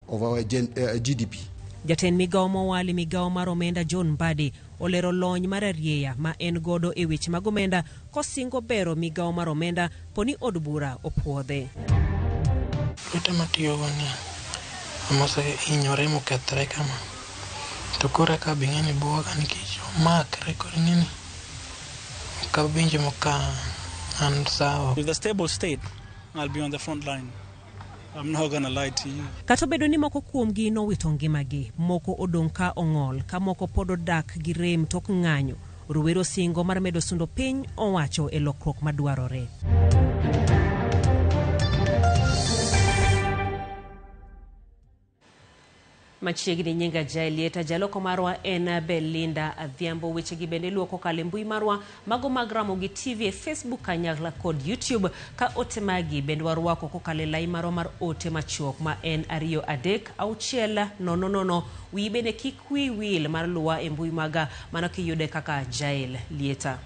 Of our GDP. Jatend migawo mowal e migawo mar omenda John Mbadi olero lony mar arieya ma en godo e weche mag omenda kosingo bero migawo mar omenda poni od bura opuodhe. Lweta matiyogo ni ema osehinyore mokethre kama. To koro eka be ing'eni buoga nikech omakre koro ing'eni ok awinj ka an sawa. With a stable state, I'll be on the front line. I'm not gonna lie to you. Kata obedo ni moko kuomgi nowito ngimagi, moko odong' ka ong'ol, ka moko pod odak gi rem tok ng'anyo. Rowere osingo mar medo sundo piny owacho e lokruok madwarore. Machiegni nyinga Jaelieta, jaloko marwa en Belinda Adhiambo. Wechegi bende iluwo kokalo e mbui marwa mago mag Ramogi TV e Facebook kanyakla kod YouTube. Ka ote magi bende warwako kokalo e lai marwa mar ote machuok ma en 2 3 6 0 0. Wiyi bende kik wiyi wil mar luwa e mbui maga mano kiyude kaka Jael Lieta.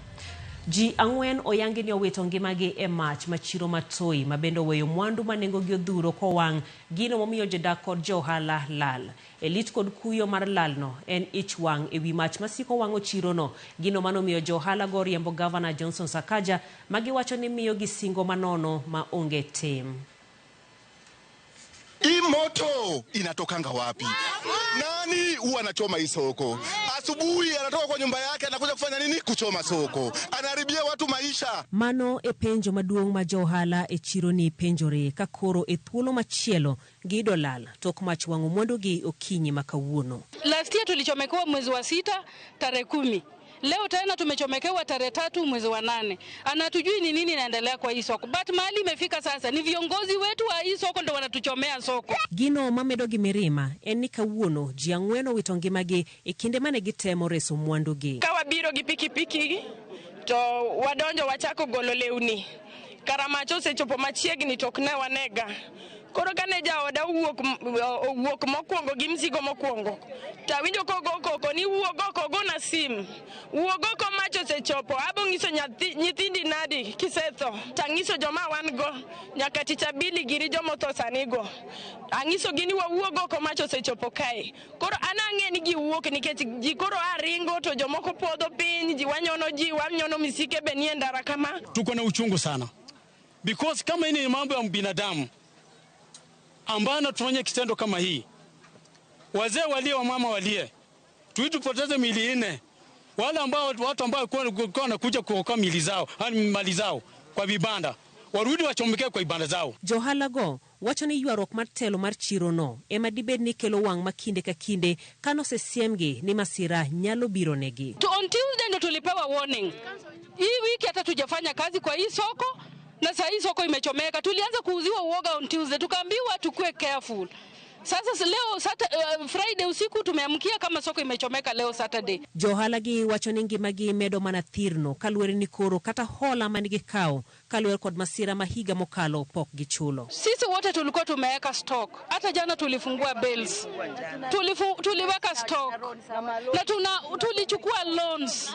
Ji ang'wen oyangi ni owito ngimagi e mach ma chiro ma Toi ma bende oweyo mwandu ma nengogi odhuro kowang' gino momiyo jodak kod jo ohala lal. E lit kod kuyo mar lalno en ich wang' e wi mach masiko wang'o chirono, gino mano miyo jo ohala go riembo Gavana Johnson Sakaja ma giwacho ni miyogi singo manono ma onge tim. Hii moto inatokanga wapi? Nani huwa anachoma hii soko? Asubuhi anatoka kwa nyumba yake anakuja kufanya nini? Kuchoma soko, anaharibia watu maisha. Mano e penjo maduong' ma jo ohala e chironi penjore ka koro e thuolo machielo giyudo lal tok mach wang'o mwandugi okinyi ma kawuono. Last year tulichomekewa mwezi wa 6 tarehe 10. Leo tena tumechomekewa tarehe 3 mwezi wa 8. Anatujui ni nini inaendelea kwa hii soko. But mahali imefika sasa ni viongozi wetu wa hii soko ndo wanatuchomea soko. Gino mamedo gi mirima en ni kawuono ji ang'wen owito ngimagi e kinde mane gitemo reso mwandugi. Ka wabiro gi pikipiki to wadonjo wachako golo lewni. Kara mach osechopo machiegni to ok ne wanega. Koro kane jaoda owuok mokwongo gi mzigo mokwongo, to awinjo kogo koko ni wuog oko gona sim. Wuog oko mach osechopo, abo ng'iso nyithindi nadi kisetho. Tang'iso joma wan go, nyaka tich abili giri jomotho sani go. Ang'iso gi ni wawuog oko mach osechopo kae. Koro an ang'e ni giwuok nikech ji koro a ringo to jomoko podho piny, ji wanyono ji, wanyono misike be nie ndara kama. Tuko na uchungu sana. Because kama hii ni mambo ya binadamu ambayo anatufanyia kitendo kama hii, wazee walie, wamama walie, tuitupoteze miili 4. Wale ambao watu ambao walikuwa wanakuja kuokoa miili zao, yani mali zao kwa vibanda, warudi wachomeke kwa vibanda zao. Johala go wacho ni ywaruok mar telo mar chirono ema dibed ni kelo wang' ma kinde ka kinde kanosesiemgi ni masira nyalo biro negi. To on Tuesday ndo tulipewa warning. Hii wiki hata tujafanya kazi kwa hii soko na saa hii soko imechomeka. Tulianza kuuziwa uoga on Tuesday, tukaambiwa tukue careful. Sasa leo Friday usiku tumeamkia kama soko imechomeka leo Saturday. Johala gi wacho ni ngimagi medo mana thirno kaluwore ni koro kata hola manigi kawo kaluwore kod masira ma higa mokalo pok gichulo. Sisi wote tulikuwa tumeweka stock. Hata jana tulifungua bales. Tuliweka stock. Na tulichukua loans.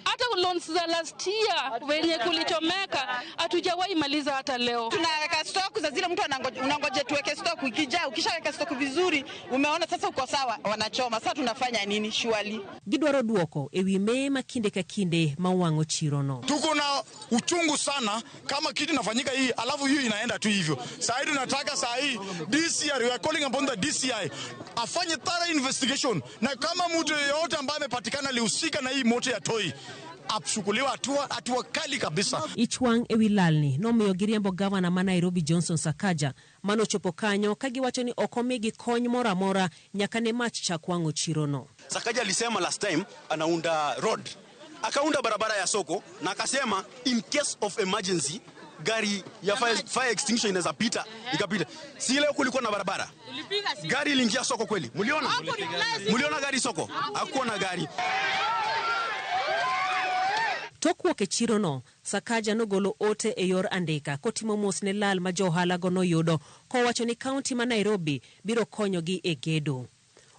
Hata loans za last year wenye kulichomeka hatujawahi maliza hata leo. Tunaweka stock za zile mtu unangoja tuweke stock ikijaa, ukishaweka stock vizuri umeona sasa uko sawa, wanachoma. Sasa tunafanya nini surely? Gidwaro duoko e wi meye ma kinde ka kinde ma wang'o chirono. Tuko na uchungu sana kama kitu inafanyika hii alafu hiyo inaenda tu hivyo. Saa hii tunataka saa hii DCI, we are calling upon the DCI afanye thorough investigation, na kama mtu yeyote ambaye amepatikana alihusika na hii moto ya Toi achukuliwe hatua kali kabisa. Ich wang' e wi lalni nomiyo giriembo gavana ma Nairobi Johnson Sakaja manochopo kanyo ka giwacho ni ok omigi kony moro amora nyaka ne mach chak wang'o chirono. Sakaja alisema last time anaunda road, akaunda barabara ya soko na akasema in case of emergency gari ya fire extinguisher inaweza pita, ikapita. Si leo kulikuwa na barabara? Gari iliingia soko kweli? Mliona? Mliona gari soko? Hakuwa na gari. Tok wuok e chirono, Sakaja nogolo ote e yor andika kotimo mos ne lal ma jo ohala go noyudo kowacho ni kaunti ma Nairobi biro konyogi e gedo.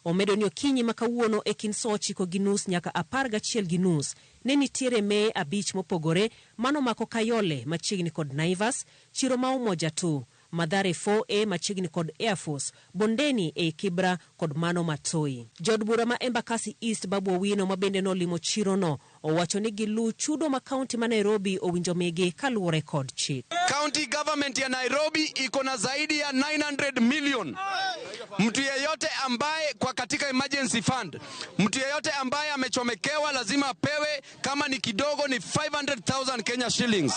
Omedo ni okinyi ma kawuono e kind saa 9:30 nyaka 11:30 ne nitiere meye 5 mopogore manomako Kayole machiegni kod Naivas, chiro ma Umoja tu, Mathare 4A machiegni kod Air Force, Bondeni ei Kibra kod mano ma Toi. Jaod bura ma Embakasi East Babu Owino ma bende nolimo chirono owacho ni giluw chudo ma kaunti ma Nairobi owinjo migi kaluwore kod chik. County government ya Nairobi iko na zaidi ya 900 million. Mtu yeyote ambaye kwa katika emergency fund, mtu yeyote ambaye amechomekewa lazima apewe, kama ni kidogo ni 500,000 Kenya shillings.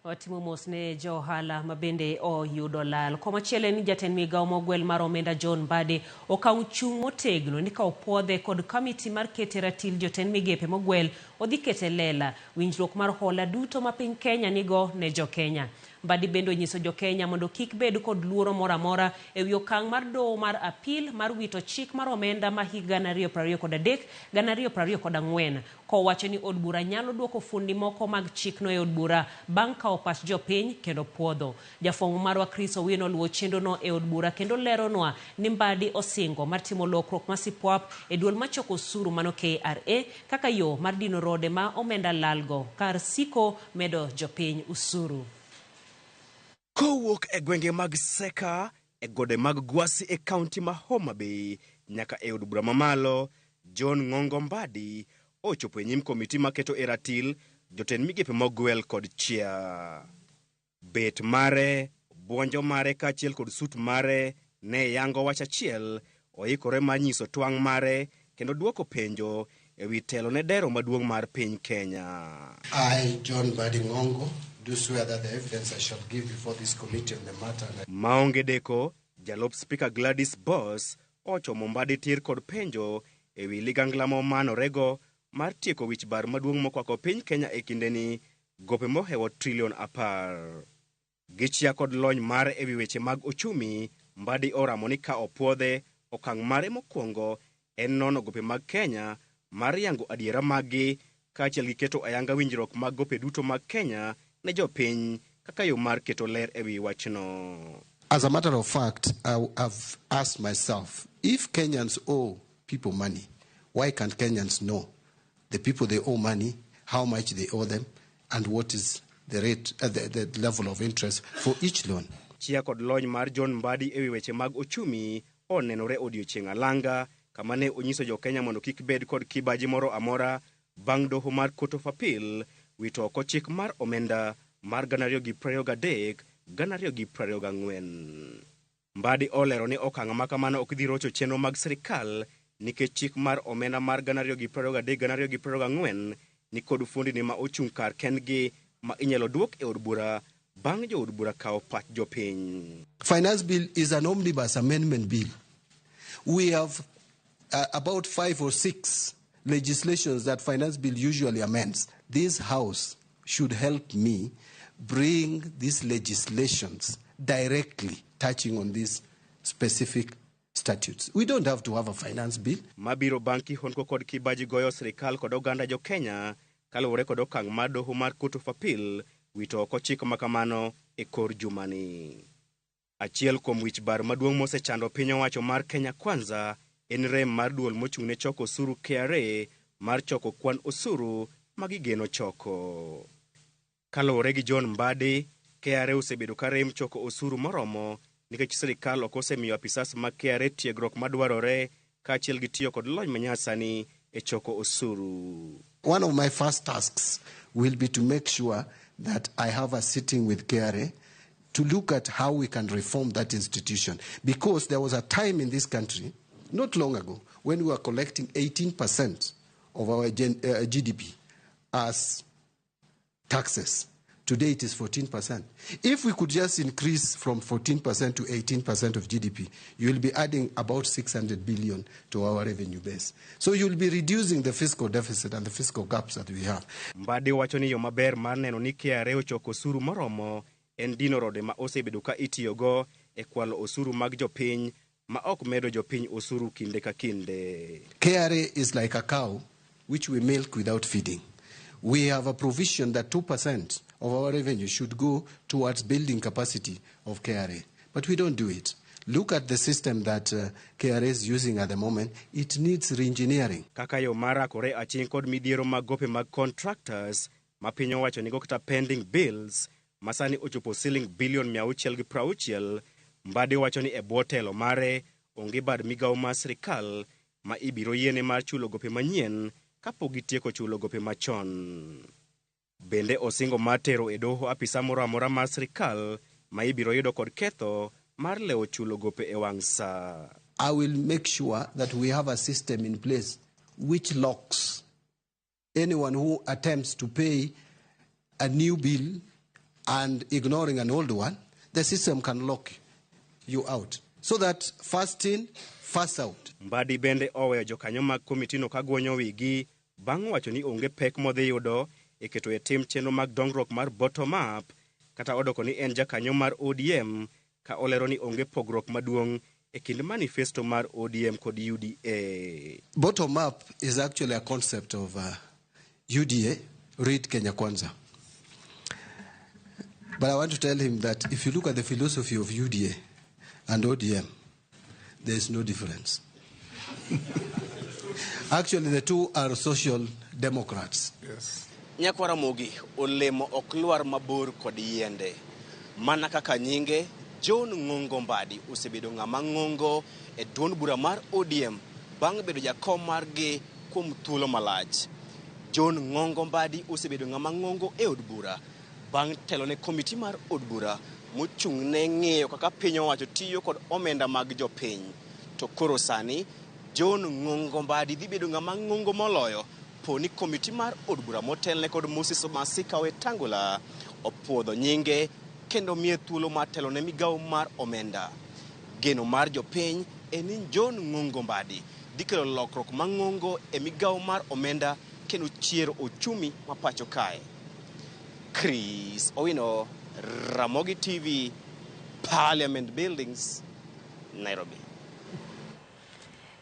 Watimo mos ne jo ohala ma bende oyudo lal. Komachielo en ni jatend migawo mogwel mar omenda John Mbadi okawo chung' motegno ni ka opuodhe kod komiti mar kete ratil jotend migepe mogwel odhi kete lela winjruok mar hola duto ma piny Kenya nigo ne jo Kenya. Mbadi bende onyiso jo Kenya mondo kik bed kod luoro moro amora ewi okang' mar doho mar apil mar wito chik mar omenda ma higa 2023 2024 kowacho ni od bura nyalo duoko fundi moko mag chikno e od bura bang' kawo pach jopiny kendo puodho. Jafwambo marwa Chris Owino oluwo chenrono e od bura kendo leronwa ni Mbadi osingo mar timo lokruok ma sipwap e duol machoko osuru mano KRA kaka yo mar dino rode ma omenda lalgo kar siko medo jopiny usuru. Kowuok e gwenge mag Seka e gode mag Gwasi e kaunti ma Homa Bay nyaka e od bura mamalo, John Ng'ongo Mbadi ochopo e nyim komiti maketo e ratil jotend migepe mogwel kod chia. Bet mare, buonjo mare kaachiel kod sut mare ne yango wach achiel, oikore mar nyiso twang' mare kendo duoko penjo ewi telo ne dero maduong' mar piny Kenya. I, John Mbadi Ngongo, do swear that the evidence I shall give before this committee on the matter Maonge deko, jalup spika Gladys Boss ochomo Mbadi tir kod penjo ewi ligangla momanorego mar tieko wich bar maduong' mokwako piny Kenya e kindeni, gope mohewo trilion 10. Gi chia kod lony mare ewi weche mag ochumi, Mbadi oramo ni ka opuodhe, okang' mare mokwongo en nono gope mag Kenya mar yango adiera maggi kaachiel gi keto ayanga winjruok mag gope duto mag Kenya ne jopiny kaka yo mar keto ler ewi wachno. As a matter of fact, I have asked myself, if Kenyans owe people money, why can't Kenyans know the people they owe money, how much they owe them, and what is the rate, the level of interest for each loan? Chia kod lony mar John Mbadi ewi weche mag ochumi onenore odiochieng' alanga kama ne onyiso jo-Kenya mondo kik bed kod kibaji moro amora bang' doho mar Court of Appeal wito oko chik mar omenda mar 2023 2024. Mbadi olero ni okang' ma kamano ok dhi rocho chenro mag sirikal nikech chik mar omenda mar 2023 2024 ni kod fuondni ma ochung' kar kendgi ma inyalo duok e od bura bang' jood bura kawo pach jopiny. Finance Bill is an omnibus amendment bill. We have about 5 or 6 legislations that Finance Bill usually amends. This House should help me bring these legislations directly touching on these specific statutes. We don't have to have a finance bill. Mabiro bang' kihondko kod kibaji goyo sirikal kod oganda jo Kenya kaluwore kod okang' mar doho mar Court of Appeal wito oko chik makamano e kor jumani. Achiel kuom wich bar maduong' mosechando piny owacho mar Kenya Kwanza en rem mar duol mochung' ne choko osuru KRA mar choko kwan osuru ma gigeno choko. Kaluwore gi John Mbadi, KRA osebedo ka rem choko osuru moromo nikech sirikal ok osemiyo apisas mag KRA tiegruok madwarore kaachiel gi tiyo kod lony manyasani e choko osuru. One of my first tasks will be to make sure that I have a sitting with KRA to look at how we can reform that institution. Because there was a time in this country, not long ago, when we were collecting 18% of our GDP as taxes. Today it is 14%. If we could just increase from 14% to 18% of GDP, you will be adding about 600 billion to our revenue base. So you will be reducing the fiscal deficit and the fiscal gaps that we have. Mbadi wacho ni yo maber mar neno ni KRA ochoko osuru moromo en dino rode ma osebedo ka itiyogo e kwalo osuru mag jopiny ma ok medo jopiny osuru kinde ka kinde. KRA is like a cow which we milk without feeding. We have a provision that 2% of our revenue should go towards building capacity of KRA. But we don't do it. Look at the system that KRA is using at the moment. It needs re-engineering. Kaka yo mar rakore aching' kod midhiero mag gope mag contractors, ma piny owacho nigo kata pending bills ma sani ochopo siling bilion 660, Mbadi wacho ni e bwo telo mare onge bad migawo mar sirikal ma ibiro yiene mar chulo gope manyien kapok gitieko chulo gope machon. Bende osingo mar tero e doho apisa moro amora mar sirikal ma ibiro yudo kod ketho mar lewo chulo gope e wang' sa. I will make sure that we have a system in place which locks anyone who attempts to pay a new bill and ignoring an old one. The system can lock you out. So that first in, first out. Mbadi bende oweyo jokanyo mag komitino ka gwonyo wigi bang' wacho ni onge pek modhi yudo e keto e tim chenro mag dongruok mar bottom up kata odoko ni en jakanyo mar ODM ka olero ni onge pogruok maduong' e kind manifesto mar ODM kod UDA. Bottom up is actually a concept of UDA, read Kenya Kwanza. But I want to tell him that if you look at the philosophy of UDA and ODM, there is no difference. Actually, the two are social democrats. Yes. Nyakwar Ramogi olemo ok lwar mabor kod yiende. Mana kaka nyinge, John Ng'ongo Mbadi osebedo ng'ama ng'ongo e duond bura mar ODM bang' bedo jakom margi kuom thuolo malach. John Ng'ongo Mbadi osebedo ng'ama ng'ongo e od bura bang' telo ne komiti mar od bura mochung' ne ng'iyo kaka piny owacho tiyo kod omenda mag jopiny. To koro sani, John Ng'ongo Mbadi dhi bedo ng'ama ng'ongo moloyo po ni komiti mar od bura motelne kod Moses Masika Wetangula opuodho nyinge kendo miye thuolo mar telo ne migawo mar omenda. Geno mar jopiny en ni John Ng'ongo Mbadi dhi kelo lokruok mang'ongo e migawo mar omenda kendo chiero ochumi ma pacho kae. Chris Owino, Ramogi TV, Parliament Buildings, Nairobi.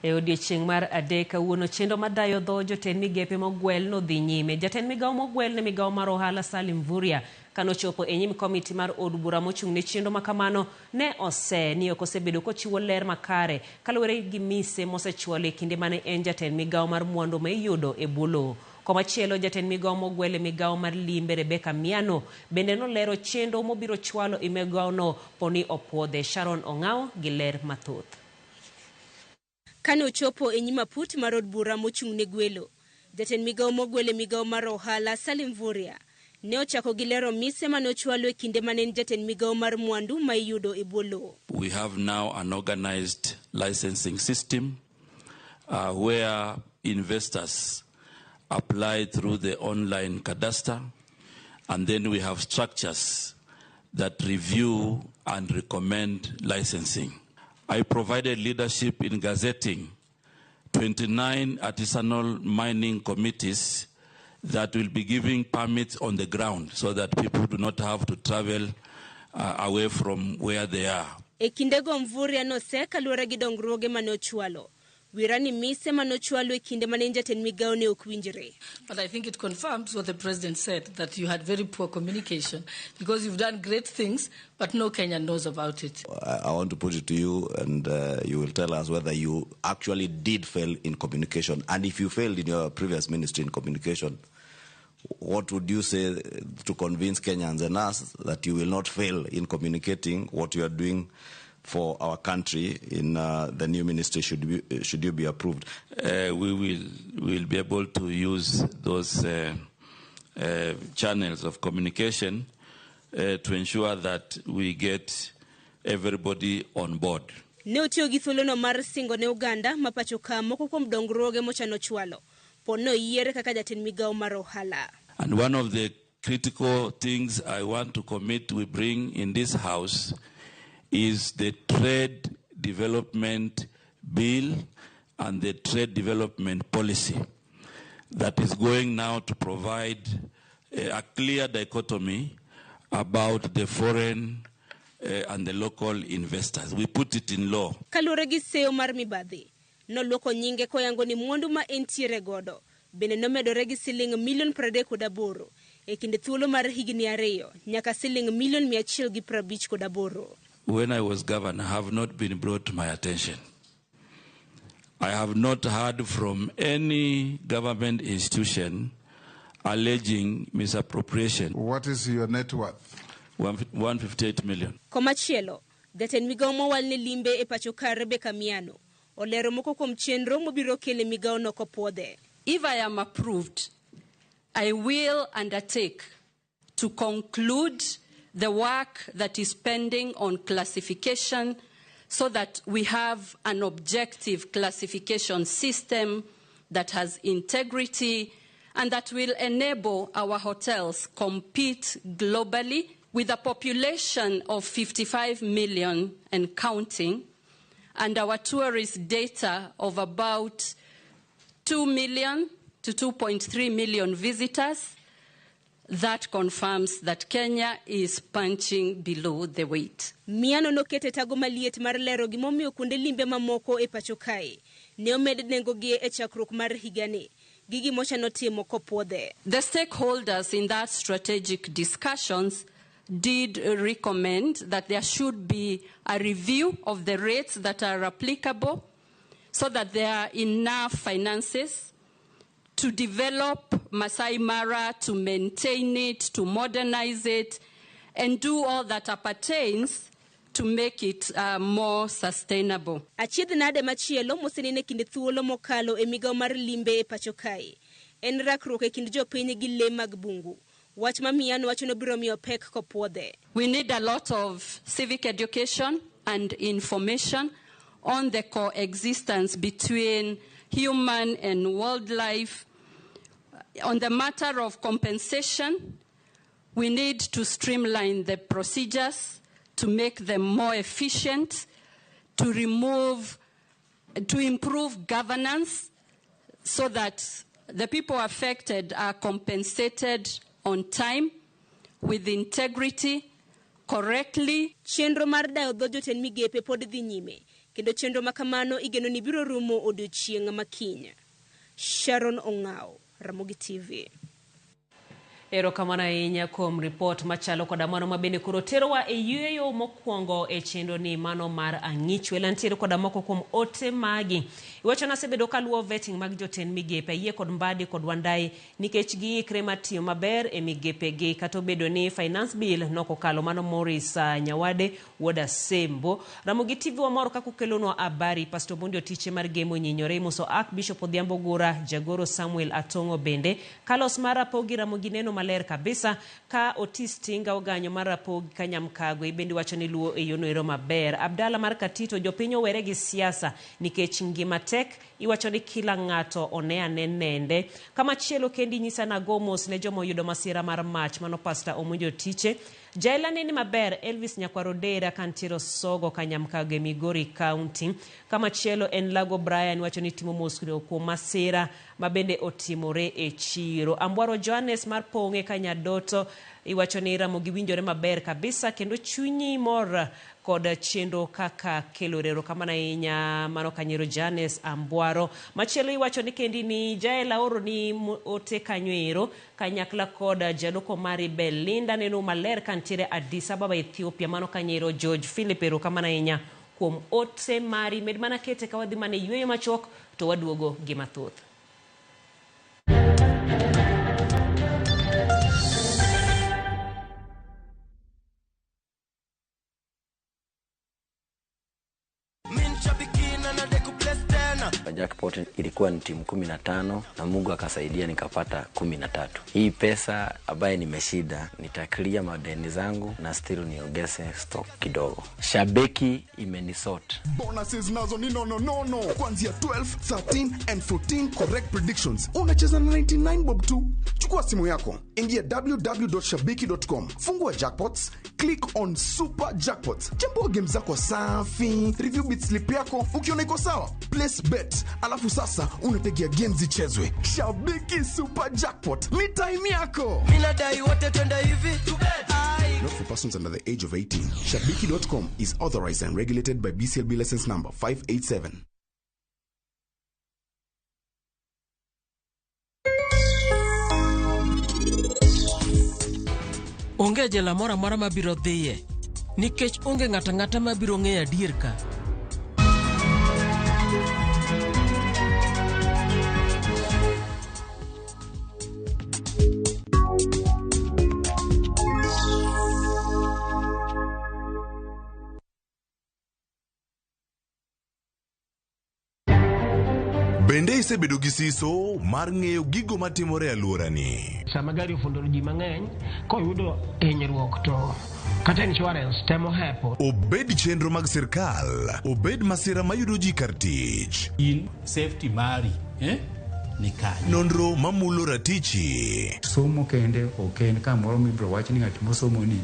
E odiechieng' mar adek kawuono chenro madayo dho jotend migepe mogwel nodhi nyime. Jatend migawo mogwel ne migawo mar ohala Salim Mvurya kanochopo e nyim komiti mar od bura mochung' ne chenro makamano ne ose ni ok osebedo kochiwo ler makare kaluwore gi mise mosechwalo e kinde mane en jatend migawo mar mwandu ma iyudo e bwo lowo. Komachielo jatend migawo mogwel e migawo mar limbe Rebecca Miano bende nolero chenro mobiro chwalo e migawono poni opuodhe. Sharon Ong'awo gi ler mathoth. Kane ochopo e nyim aput mar od bura mochung' ne gwelo, jatend migawo mogwel e migawo mar ohala Salim Mvurya ne ochako gi lero mise mane ochwalo e kinde mane en jatend migawo mar mwandu ma iyudo e bwo lowo. We have now an organized licensing system where investors apply through the online cadastre, and then we have structures that review and recommend licensing. I provided leadership in gazetting 29 artisanal mining committees that will be giving permits on the ground so that people do not have to travel away from where they are. E kindego Mvurya nose kaluwore gi dongruoge mane ochwalo. Wirani mise mane ochwalo e kinde mane en jatend migawo ne ok winjre. But I think it confirms what the president said, that you had very poor communication because you've done great things, but no Kenyan knows about it. I want to put it to you, and you will tell us whether you actually did fail in communication. And if you failed in your previous ministry in communication, what would you say to convince Kenyans and us that you will not fail in communicating what you are doing for our country in the new ministry should you be approved? We will be able to use those channels of communication to ensure that we get everybody on board. Ne otiyo gi thuolono mar singo ne oganda ma pacho ka moko kuom dongruoge mochano chwalo po noyiere kaka jatend migawo mar ohala. And one of the critical things I want to commit we bring in this house is the Trade Development Bill and the Trade Development Policy that is going now to provide a clear dichotomy about the foreign and the local investors. We put it in law. Kaluwore gi seyo mar mibadhi, noluoko nyinge koyango ni mwandu ma entiere godo bende nomedore gi siling milion 38 e kinde thuolo mar higni 2 nyaka siling milion 158. When I was governor, have not been brought to my attention. I have not heard from any government institution alleging misappropriation. What is your net worth? 158 million. Komachielo, jatend migawo mowal ne limbe e pacho ka Rebecca Miano olero moko kuom chenro mobiro kelo e migawono kopuodhe. If I am approved, I will undertake to conclude the work that is pending on classification so that we have an objective classification system that has integrity and that will enable our hotels compete globally with a population of 55 million and counting, and our tourist data of about 2 million to 2.3 million visitors. That confirms that Kenya is punching below the weight. Miano nokete tago maliet mar lero gimomiyo kuonde limbe mamoko e pacho kae ne omed nengogi e chakruok mar higani gi gimochano timo kopuodhe. The stakeholders in that strategic discussions did recommend that there should be a review of the rates that are applicable so that there are enough finances to develop Masai Mara, to maintain it, to modernize it, and do all that appertains to make it more sustainable. Achiedh nade machielo mosenene kinde thuolo mokalo e migawo mar limbe e pacho kae en rakruok e kind jopiny gi lee mag bungu. Wach ma Miano wacho ni biro miyo pek kopuodhe. We need a lot of civic education and information on the coexistence between human and wildlife. On the matter of compensation, we need to streamline the procedures to make them more efficient, to improve governance so that the people affected are compensated on time, with integrity, correctly. Chenro mar dayo dho jotend migepe pod dhi nyime, kendo chenro ma kamano igeno ni biro rumo odiochieng' ma kiny. Sharon Ong'ao, Ramogi TV. Erokamano ahinya kuom ripot machalo koda mano mabende koro terowa e yueyo mokwongo e chenro ni mano mar ang'ich. Wela ntiere koda moko kuom ote magi. Iwacho nasebedo kaluwo vetting mag jotend migepe ayie kod Mbadi kod Wandai nikech giikre mar tiyo maber e migepegi kata obedo ni finance bill nokokalo. Mano Morris Nyawade wuod Asembo. Ramogi TV wamor kaka ukelonwa habari. Pastor Bondi Otiche mar Gemo Nyinyore imoso Archbishop Odhiambo Gura, Jagoro Samuel Atong'o bende. Carlos mar Rapogi Ramogi neno maler kabisa ka Otis Tinga oganyo mar Rapogi Kanyamkago ibendi wacho ni luo e yono ero maber. Abdala mar Katito jopiny owere gi siasa nikech ngima tek iwacho ni kila ng'ato one ane nende. Kamachielo kendi nyisa nago mos ne joma oyudo masira mar mach mano Pastor Omonjo Tiche. Jaela neni maber Elvis Nyakwarodera kantiero Sogo Kanyamkago e Migori County. Kamachielo en Lago Brian wacho ni timo mos kuom masira mabende otimore e chiro. Ambwaro Johannes mar Pong'e Kanyadoto iwacho ni Ramogi winjore maber kabisa kendo chunyi mor kod chenro kaka kelo erokamano ahinya mano Kanyero Janes Ambwaro. Machielo iwacho ni kendi ni Jaela oro ni ote kanyo ero kanyakla kod jaloko mari Belinda neno maler kantiere Addis Ababa Ethiopia mano Kanyero George Philip erokamano ahinya kuom ote mari. Med mana kete ka wadhi mana yueyo machuok to waduogo gi mathoth. Jackpot ilikuwa ni timu 15 na Mungu akasaidia nikapata 13. Hii pesa ambaye nimeshinda nitaclear madeni zangu na still niongeze stock kidogo. Shabiki imenisort. Bonuses nazo ni no. Kuanzia 12, 13 and 14 correct predictions. Unacheza na 99 bob tu. Chukua simu yako, ingia www.shabiki.com, fungua jackpots, click on super jackpots. Chambua game zako safi, review bit slip yako, ukiona iko sawa, place bet. Alafu sasa unategea games zichezwe. Shabiki Super Jackpot ni time yako. Mina dai wote twende hivi. Not for persons under the age of 18. Shabiki.com is authorized and regulated by BCLB license number 587. Onge jela moro amora mabiro dhiye nikech onge ng'ato ang'ata mabiro ng'eyo adier ka. Bende isebedo gi siso mar ng'eyo gigo matimore e alworani? Sama gari ofundoro ji mang'eny, koyudo hinyruok to kata insurance temo hepo. Obed chenro mag sirkal, obed masira mayudo ji kar tich. In safety mari ni kanye? Nonro mamulo ratichi. Somo kende ok en kamoro mibiro wach ni ng'at mosomo ni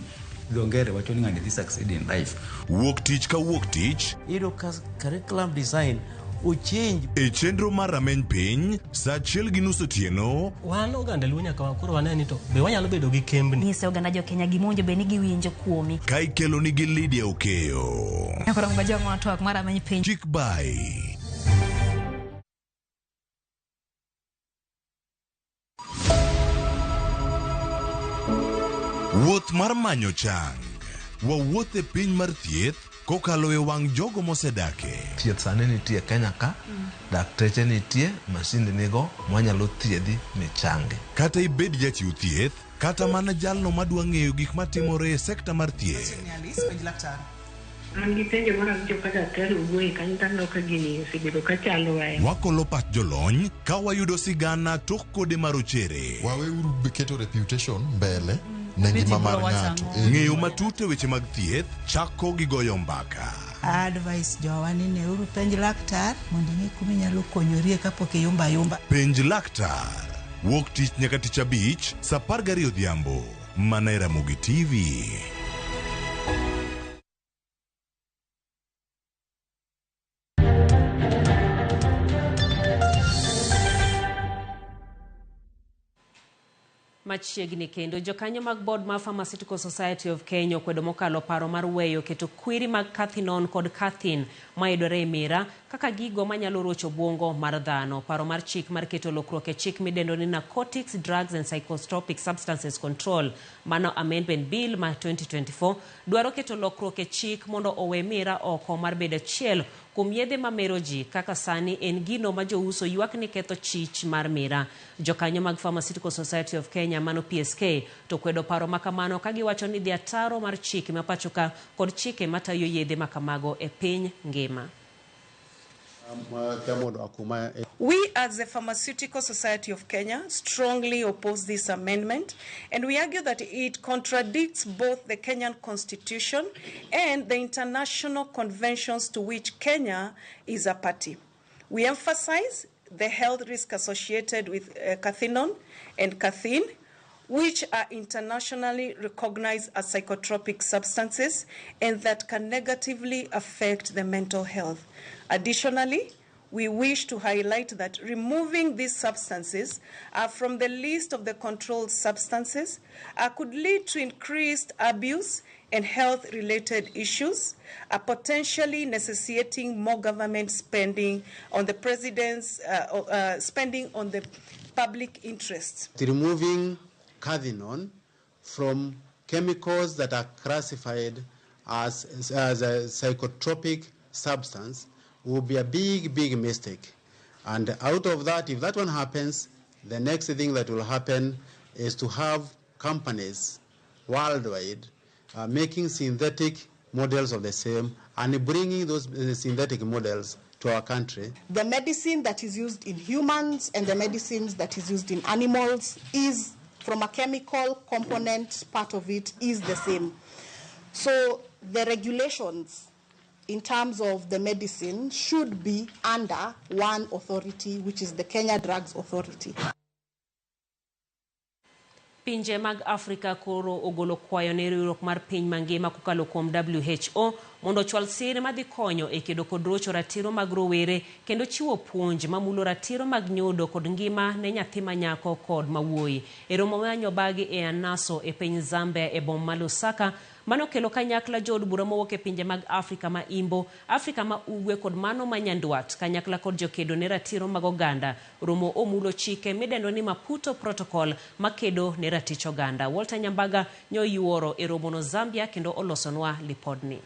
dho ngere wacho ni ng'ani dhi succeed in life. Wuok tich ka wuok tich. Iyudo ka curriculum design ochange. E chenro mar rameny piny, saa achiel gi nus otieno. Wan oganda Luo nyaka koro wane ni to be wanyalo bedo gi kembni. Nyise oganda jo Kenya gima owinjo bed ni giwinjo kuomi. Ka ikelo nigi Lydia Okeyo. Nyakoro ngajong' twak mar rameny piny. Chik bai. Wuoth mar manyo chang. Wawuoth e piny mar thieth kokalo e wang' jogo mosedake. Thieth sani nitie Kenya ka, dakteche nitie, masinde nigo mwanyalo thiedhi michangi. Kata ibed jachiw thieth, kata mana jalno madwa ng'eyo gik matimore e sekta mar thieth. An gi penjo mar awinjo ka daktari owuoye kanyo to aneno ka gini osebedo ka chandowa. Wakolo pach jolony ka wayudo sigana tok kode marochere. Waweuru keto reputation mbele ne ngima mar ng'ato. Ng'eyo matut e weche mag thieth chako gi goyo mbaka. Advice jowa ni neuru penj laktar mondo ing'e kuma inyalo konyorie kapok iyumba ayumba. Penj laktar. Wuok tich nyaka tich abich saa 12 odhiambo. Mana e Ramogi TV. Machiegni kendo jokanyo mag board mar Pharmaceutical Society of Kenya okwedo mokalo paro mar weyo keto kwiri mag cathinone kod cathine mayudore e mira kaka gigo manyalo rocho obwongo mar dhano. Paro mar chik mar keto lokruok e chik midendo ni Narcotics, Drugs and Psychotropic Substances Control mano Amendment Bill ma 2024 dwaro keto lokruok e chik mondo owe mira oko mar bedo achiel kuom yedhe mamero ji kaka sani en gino ma jouso ywak ni ketho chich mar mira. Jokanyo mag Pharmaceutical Society of Kenya mano PSK to kwedo paro makamano ka giwacho ni dhi ataro mar chike ma pachoka kod chike matayo yedhe makamago e piny ngima. We as the Pharmaceutical Society of Kenya strongly oppose this amendment, and we argue that it contradicts both the Kenyan Constitution and the international conventions to which Kenya is a party. We emphasize the health risk associated with cathinone and cathine, which are internationally recognized as psychotropic substances and that can negatively affect the mental health. Additionally, we wish to highlight that removing these substances from the list of the controlled substances could lead to increased abuse and health-related issues, potentially necessitating more government spending on the president's spending on the public interest. Removing cathinone from chemicals that are classified as a psychotropic substance will be a big, big mistake. And out of that, if that one happens, the next thing that will happen is to have companies worldwide making synthetic models of the same and bringing those synthetic models to our country. The medicine that is used in humans and the medicines that is used in animals is, from a chemical component part of it, is the same. So the regulations in terms of the medicine should be under one authority, which is the Kenya Drugs Authority. Pinje mag Afrika koro ogolo kwayo ne riwruok mar piny mangima kokalo kuom WHO mondo ochwal sir madhi konyo e kedo kod rocho ratiro mag rowere kendo chiwo puonj mamulo ratiro mag nyodo kod ngima ne nyathi manyako kod mawuoyi. E romo manyobagi e Anaso e piny Zambia e boma ma Lusaka, mano kelo kanyakla jood bura mowuok e pinje mag Afrika ma Imbo, Afrika ma Ugwe kod mano ma Nyandwat, kanyakla kod jokedo ne ratiro mag oganda. Romo omulo chike midendo ni Maputo Protocol makedo ne ratich oganda. Walter Nyambaga nyoyuoro e romono Zambia kendo olosonwa lipodni.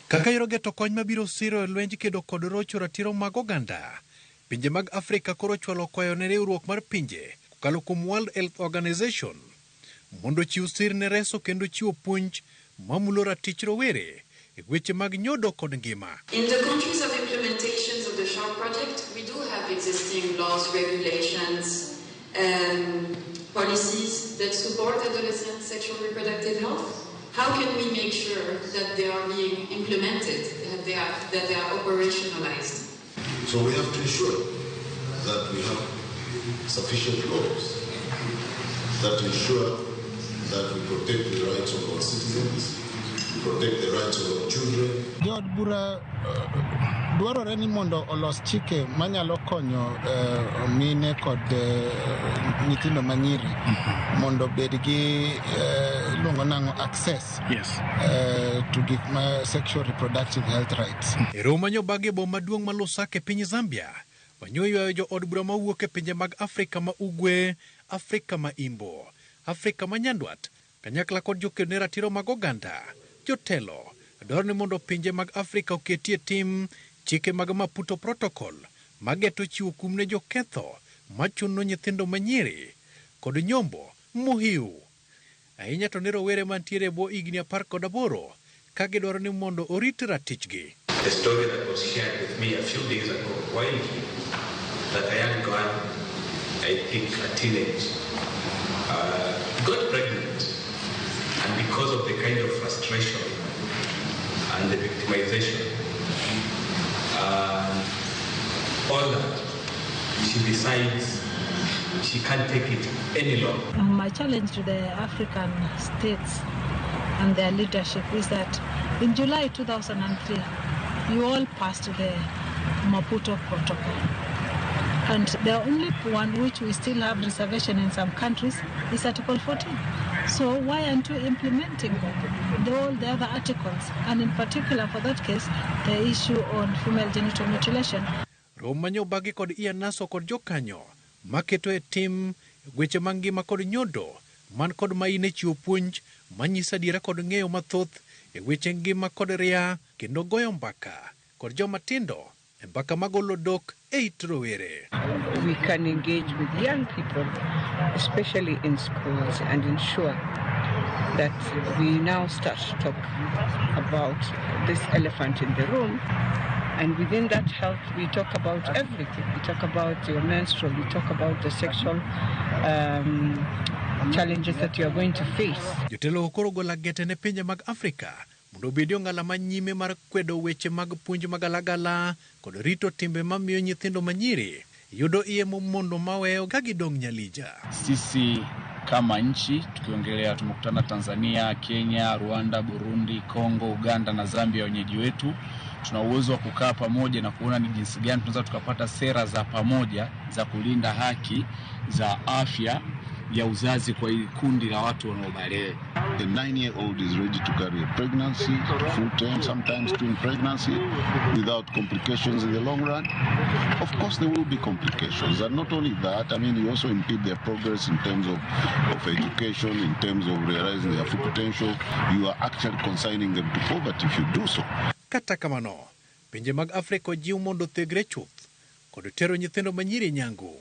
Kaka irogeto kony mabiro siro e lwenj kedo kod rocho ratiro mag oganda, pinje mag Afrika koro chwalo kwayo ne riwruok mar pinje kokalo kuom World Health Organization mondo chiw sir ne reso kendo chiwo puonj mamulo ratich rowere e weche mag nyodo kod ngima. In the countries of implementations of the SHARP project, we do have existing laws, regulations, policies that support adolescent sexual reproductive health. How can we make sure that they are being implemented, that they are operationalized? So we have to ensure that we have sufficient laws that ensure that we protect the rights of our citizens, protect the rights of our children. Jood bura dwarore ni mondo olos chike manyalo konyo mine kod nyithindo manyiri mondo bed gi iluongo nang'o access to gik ma sexual reproductive health rights. E romo manyobag e boma maduong' ma Lusaka e piny Zambia, manyo ywayo jo od bura mawuok e pinje mag Afrika ma Ugwe, Afrika ma Imbo, Afrika ma Nyandwat, kanyakla kod joked ne ratiro mag oganda. Jotelo dwaro ni mondo pinje mag Afrika oketie tim chike mag Maputo Protocol mageto chiwo kum ne joketho machuno nyithindo manyiri kod nyombo mohiu. Ahinya to ne rowere mantiere e bwo higni 18 ka gidwaro ni mondo orit ratichgi. The story that was shared with me a few days ago while here, that a young girl, I think a teenage, got pregnant, and because of the kind of frustration and the victimization, all that, she decides she can't take it any longer. My challenge to the African states and their leadership is that in July 2003, you all passed the Maputo Protocol. And the only one which we still have reservation in some countries is Article 14. So why aren't you implementing all the other articles? And in particular, for that case, the issue on female genital mutilation. Romo manyobagi kod Ian Naso kod jokanyo maketo e tim weche mangima kod nyodo man kod maine chiwo puonj manyiso adiera kod ng'eyo mathoth e weche ngima kod ria kendo goyo mbaka kod joma tindo e mbaka magolo dok e it rowere. We can engage with young people, especially in schools, and ensure that we now start to talk about this elephant in the room. And within that health, we talk about everything. We talk about your menstrual, we talk about the sexual challenges that you are going to face. Jotelo koro golo agete ne pinje mag Afrika mondo obedi ong'ala manyime mar kwedo weche mag puonj magalagala kod rito timbe mamiyo nyithindo manyiri yudo iye momondo maweyo ka gidong' nyalija. Sisi kama nchi tukiongelea, tumekutana Tanzania, Kenya, Rwanda, Burundi, Kongo, Uganda na Zambia wenyeji wetu. Tuna uwezo wa kukaa pamoja na kuona ni jinsi gani tunaweza tukapata sera za pamoja za kulinda haki za afya ya uzazi kwa kundi la watu wanaobalehe. A 9-year-old is ready to carry a pregnancy, full term, sometimes twin pregnancy, without complications in the long run. Of course there will be complications, and not only that, I mean, you also impede their progress in terms of education, in terms of realizing their full potential. You are actually consigning them to poverty if you do so. Kata kamano, pinje mag Afrika ojiw mondo othegre chuth kod tero nyithindo manyiri nyangu,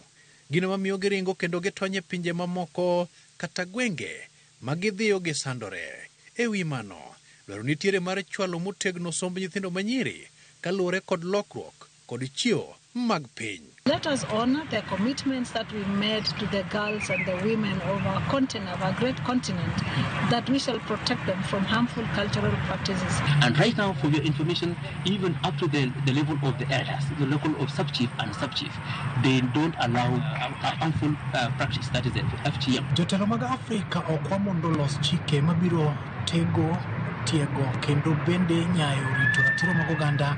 gino mamiyo giringo kendo gitony e pinje mamoko kata gwenge ma gidhiyo gisandore. E wi mano, dwaro nitiere mar chwalo motegno somb nyithindo manyiri kaluwore kod lokruok kod chiewo mag piny. Let us honor the commitments that we made to the girls and the women of our continent, of our great continent, that we shall protect them from harmful cultural practices. And right now, for your information, even up to the level of the elders, the level of sub-chief and sub-chief, they don't allow harmful practice, that is the FGM. Jotelo mag Afrika okwa mondo los chike mabiro tego, tiego kendo bende nyayo rito ratiro mag oganda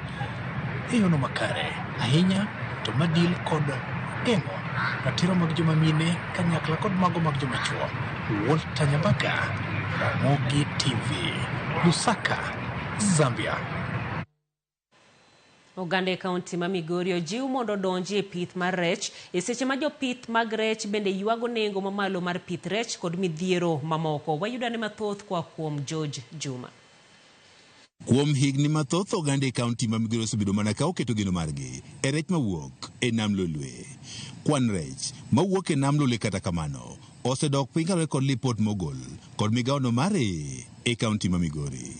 e yono makare. Ahinya to madil kod geng'o ratiro mag joma mine kanyakla kod mago mag joma chuo. Walter Nyambaka, Ramogi TV, Lusaka, Zambia. Oganda e kaunti ma Migori ojiw mondo odonji e pith mar rech e seche ma jopith mag rech bende ywago nengo mamalo mar pith rech kod midhiero mamoko. Wayudane mathoth koa kuom George Juma. Kuom higni mathoth oganda e kaunti ma Migori osebedo mana ka oketo geno margi e rech mawuok e nam Lolwe. Kwan rech mawuok e nam Lolwe kata kamano osedok piny kaluwore kod lipot mogol kod migawono mare e kaunti ma Migori.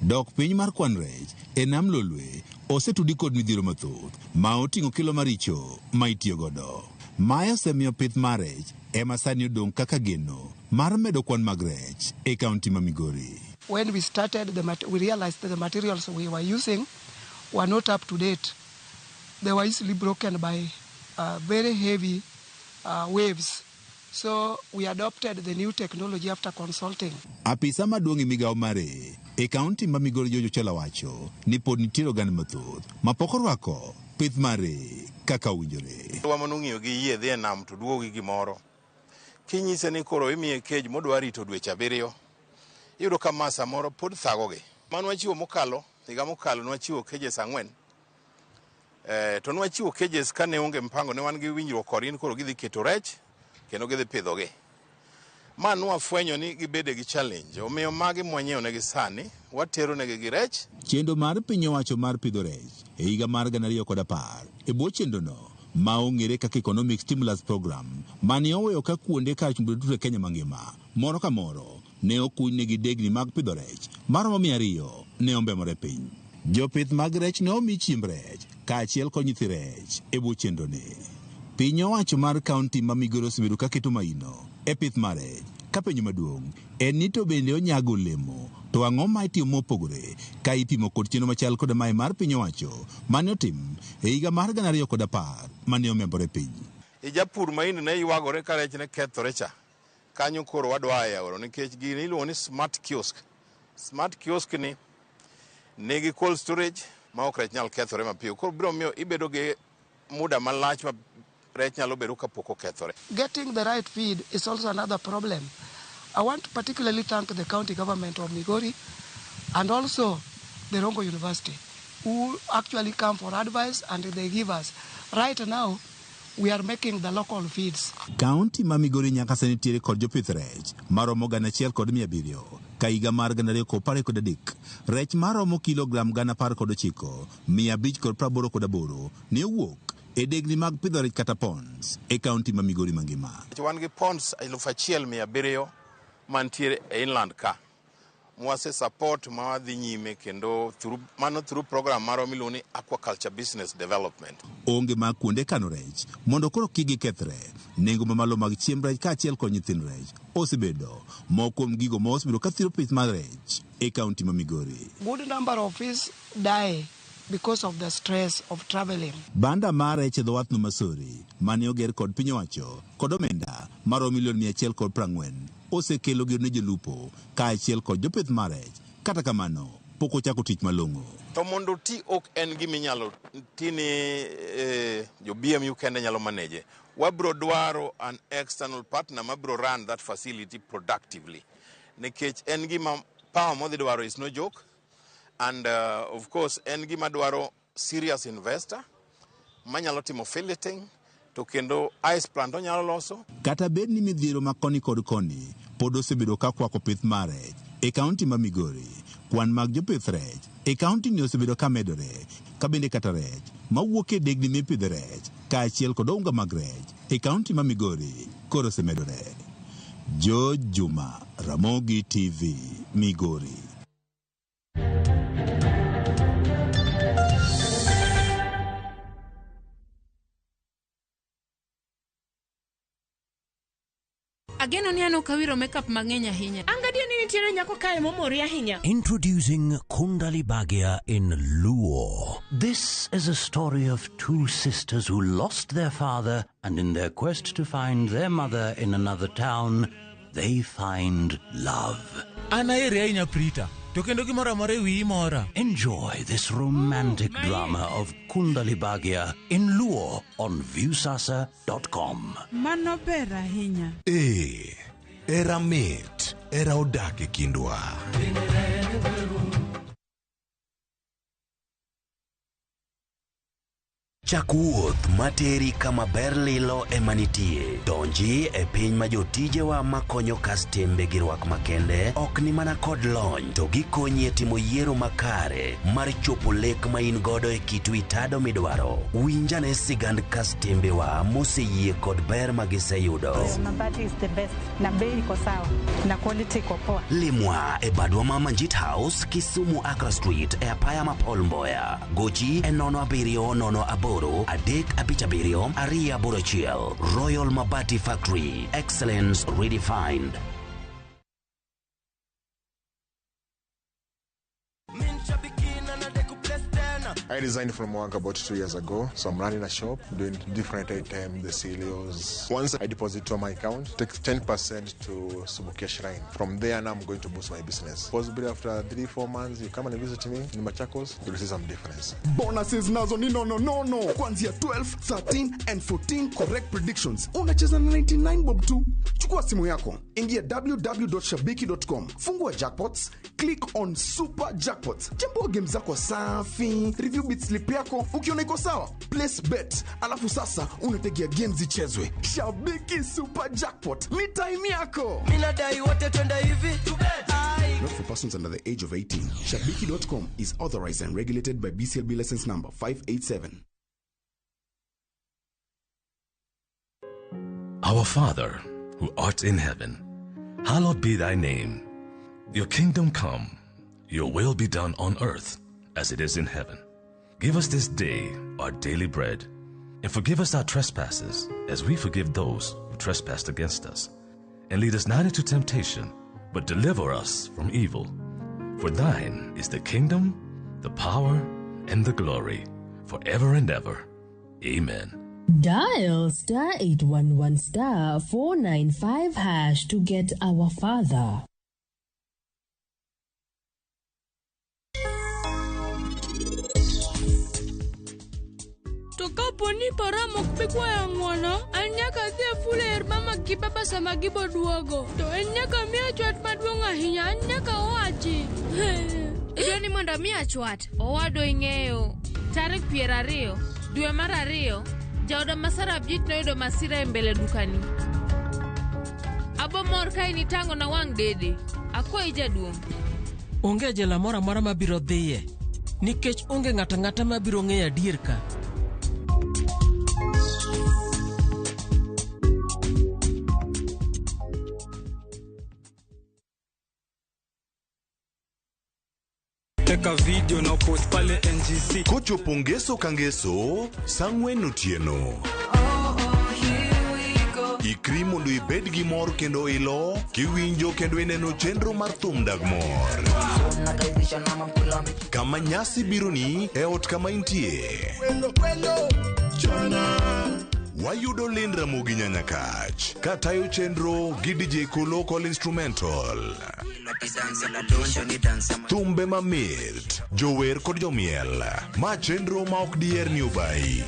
Dok piny mar kwan rech e nam Lolwe osetudi kod midhiero mathoth ma oting'o kilo maricho ma itiyo godo. Mae osemiyo pith mar rech ema sani odong' kaka geno mar medo kwan mag rech e kaunti ma Migori. When we started, we realized that the materials we were using were not up to date. They were easily broken by very heavy waves. So we adopted the new technology after consulting. Apisa maduong' e migawo mare e kaunti ma Migori George Ochola wacho ni pod nitiere oganda mathoth ma pok orwako pith mare kaka owinjore. Wa manong'iyo gi yie dhi e nam to duogo gi gimoro. Kinyise ni koro imiye kej modwa rito dweche 7, iyudo ka ma samoro pod thagogi. Mano wachiwo mokalo, higa mokalo nwachiwo cages 4. To nwachiwo cages kane onge mpango, ne wan gi winjruok kodgi ni koro gidhi keto rech kendo gidhi pidhogi. Ma nwafwenyo ni gibede gi challenge, omiyo magi mwanyiewo negi sani, watero negi gi rech. Chenro mar piny owacho mar pidho rech e higa mar 2010 e bwo chenrono ma ong'ere kaka Economic Stimulus Program mane oweyo ka kuonde kar chumbe duto e Kenya mangima moro ka moro ne okuny negi degni mag pidho rech maromo 200 ne ombemore piny. Jopith mag rech ne omi chiemb rech kaachiel kod nyithi rech e bwo chenroni. Piny owacho mar kaunti ma Migori osebedo ka keto maino e pith mar rech ka penjo maduong' en ni to bende onyago olemo to ang'o ma itimo mopogore ka ipimo kod chenro machal kod mae mar piny owacho mane otim e higa mar 2010 mane omembore piny. E japur ma indi ne ywagore ka rech ne kethore cha, kanyo koro wadwa e aoro nikech gini iluongo ni smart kiosk. Smart kiosk ni nigi cold storage ma ok rech nyal kethore mapiyo. Koro biro miyo ibedo gi muda malach ma rech nyalo bedo kapok okethore. Getting the right feed is also another problem. I want to particularly thank the county government of Migori and also the Rongo University, who actually come for advice and they give us. Right now, we are making the local feeds. Kaunti ma Migori nyaka sani nitiere kod jopith rech maromo 1,700 ka higa mar 2023 rech maromo kilogram 19,588 ne owuok e degni mag pidho rech kata ponds e kaunti ma Migori mangima. Wan gi ponds 1,700 mantiere e inland ka. Mwase support ma wadhi nyime kendo mano through program marwa miluongo ni Aquaculture Business Development. Onge mag kuonde kano rech mondo koro kik gikethre. Nengo mamalo mag chiemb rech kaachiel kod nyithind rech osebedo moko kuom gigo ma osebedo ka thiro pith mar rech e kaunti ma Migori. Good number of fish die because of the stress of traveling. Banda mar rech e dho wath no Masori mane oger kod piny owacho kod omenda maromo milion 140 osekelo geno ne jolupo kaachiel kod jopith mar rech. Kata kamano, pok ochako tich malong'o. To mondo ti ok en gima inyalo ti ni jo BMU kende nyalo manage. Wabro dwaro an external partner mabro run that facility productively. Nikech en gima power modhi dwaro is no joke. And of course en gima dwaro serious investor manyalo timo filleting to kendo ice plant onyalo loso. Kata bed ni midhiero ma koni kod koni pod osebedo ka kwako pith mar rech e kaunti ma Migori, kwan mag jopith rech e kaunti ni osebedo ka medore, ka bende kata rech mawuok e degni mipidhe rech kaachiel kod ounga mag rech e kaunti ma Migori koro osemedore. George Juma, Ramogi TV, Migori. Ageno ni an ok awiro makeup mang'eny ahinya. An gadier ni nitiere nyako kae momori ahinya. Introducing Kundali Bhagya in Luo. This is a story of two sisters who lost their father, and in their quest to find their mother in another town, they find love. An aheri ahinya Prita, to kendo gimoro amora e wiyi mora. Enjoy this romantic drama of Kundali Bhagya in Luo on Viusasa.com. Mano ber ahinya. Ee, era mit, era odak e kindwa. Chak wuoth materi kama ber lilo ema nitie. Donji e piny ma jotijewa makonyo kastembe gi rwak makende ok ni mana kod lony to gikonyi e timo yiero makare mar chopo lek ma in godo e kit wi tado midwaro. Winjane sigand kastembewa moseyie kod ber ma giseyudo. Mabati is the best na bei iko sawa na quality iko poa. Limwa e badwa ma Manjit House, Kisumu Accra Street e apaya ma Paul Mboya. Gochi e 07 08 357 281. Royal Mabati Factory. Excellence redefined. I resigned from work about 2 years ago, so I'm running a shop doing different items, the cereals. Once I deposit to my account, take 10% to Subukia Shrine. From there, now I'm going to boost my business. Possibly after 3-4 months, you come and visit me in Machakos, you'll see some difference. Bonuses nazo ni no no no no. Kuanzia 12, 13 and 14 correct predictions. Unacheza na 99 bob tu. Chukua simu yako, ingia www.shabiki.com, fungua jackpots, click on super jackpots, chambua game zako safi, review bet slip yako, ukiona iko sawa, place bet, alafu sasa unategea games zichezwe. Shabiki Super Jackpot ni time yako. Mimi nadai wote twende hivi. Not for persons under the age of 18. Shabiki.com is authorized and regulated by BCLB license number 587. Our Father, who art in heaven, hallowed be thy name. Your kingdom come, your will be done on earth as it is in heaven. Give us this day our daily bread, and forgive us our trespasses as we forgive those who trespass against us. And lead us not into temptation, but deliver us from evil. For thine is the kingdom, the power, and the glory, forever and ever. Amen. Dial star 811 star 495 hash to get our father. To kapo ni param ok bi kwayo ng'uono, an nyaka adhi e fule ir mama gi baba sama gibo duogo. To en nyaka miya chwat maduong' ahinya, an nyaka owachi. Idwa ni mondo amiya chwat, owadwa ing'eyo. Tarik 20 dwe mar 2, jaoda ma Sarabjit noyudo masira e mbele dukani. Abo mor ka in itang'ona wang' dede. Akwayi jaduong'. Onge jela moro amora mabiro dhiye, nikech onge ng'ato ang'ata mabiro ng'eyo adier ka. Teka video na post pale NGC. Kochopo ngeso ka ngeso, sa 4 otieno. Ikri mondo ibed gi mor kendo ilo, kiwinjo kendo ineno chenro mar thum dag mor. Kama nyasi bironi e ot kama intie. Wayudo Lynn Ramogi Nyanyakach katayo chenro gi DJ Kolo Call Instrumental. Thumbe mamit, jower kod jomiel. Ma chenro ma ok diher ni obayi.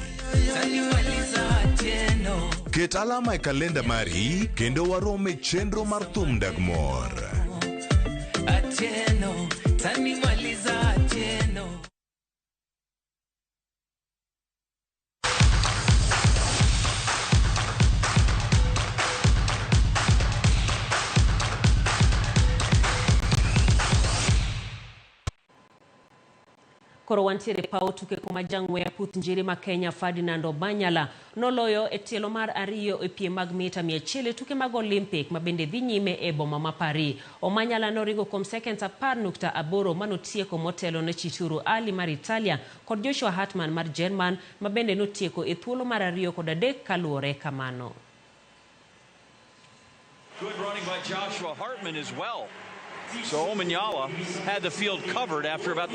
Ket alama e kalenda mari kendo warom e chenro mar thum dag mor. Koro wantiere paw tuke kuma jang'we aputh njiri ma Kenya Ferdinand Omanyala noloyo e tielo mar 2 e piem mag mita 100 e tuke mag Olympic ma bende dhi nyime e boma ma Paris. Omanyala noringo kuom seconds 10.8 manotieko motelo ne Chituru Ali mar Italia kod Joshua Hartmann mar Jerman ma bende notieko e thuolo mar 2 kod 3 kaluwore kamano. Good running by Joshua Hartmann as well. So Omanyala had the field covered after about the